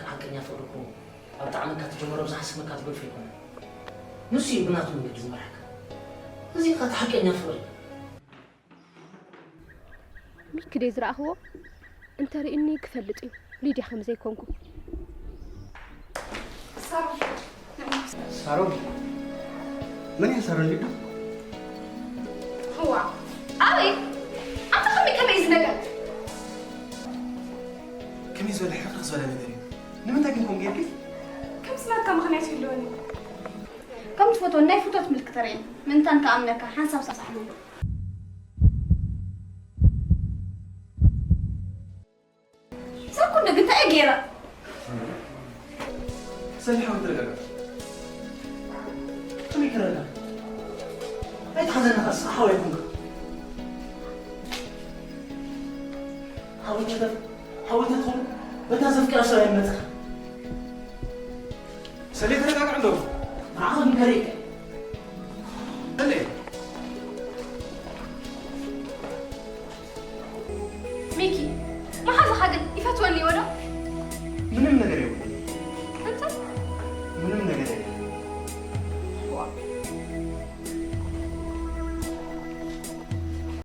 ሓቀኛ ፍቕሪ እኮ ኣብ ጣዕመካ ትጀምሮ፣ ኣብ ዝሓስመካ ትገድፎ ኣይኮነን። ንሱ እዩ ብናቱ መንገዲ ዝመርሓካ። እዚ ኸኣ እቲ ሓቀኛ ፍቕሪ። ሚኪ ደይ ዝረኣኽዎ እንተርእኒ ክፈልጥ እዩ ሊድያ ከም ዘይኮንኩ። ሳሮን፣ መን እያ ሳሮን? ሊዱ። እዋ ኣበይ ኣንተ ከመይ ከመይ እዩ ዝነገር? ከመይ ዝበለ ሕርቕ ዝበለ ነገር እዩ። ንምንታይ ግን ከምኡ ጌርኪ? ከም ዝናትካ ምኽንያት ይህልወኒ። ከም ትፈትወኒ ናይ ፍቶት ምልክት ተርእየኒ ምእንታን ክኣምነካ ሓንሳብ ሳሳሕለኒ። ሰኩ ንግንታይ ገይራ ሰሊሕ ሓወይ ተረጋጋ። ከመይ ክረጋጋ? ኣይትሓዘኒ ከኣ ንስኻ ሓወይ ኣይኮንካ። ሓወይ ተተፍ ሓወይ ተትኸውን በታ ዘፍቅራ ሰብ ኣይመጽኻ። ሰሌ ተረጋግዕ እንዶ። ንዓኻ ግን ከርእየካ። ሰሌ። ሚኪ መሓዛኻ ግን ይፈትወኒ ይወዶ? ምንም ነገር የው።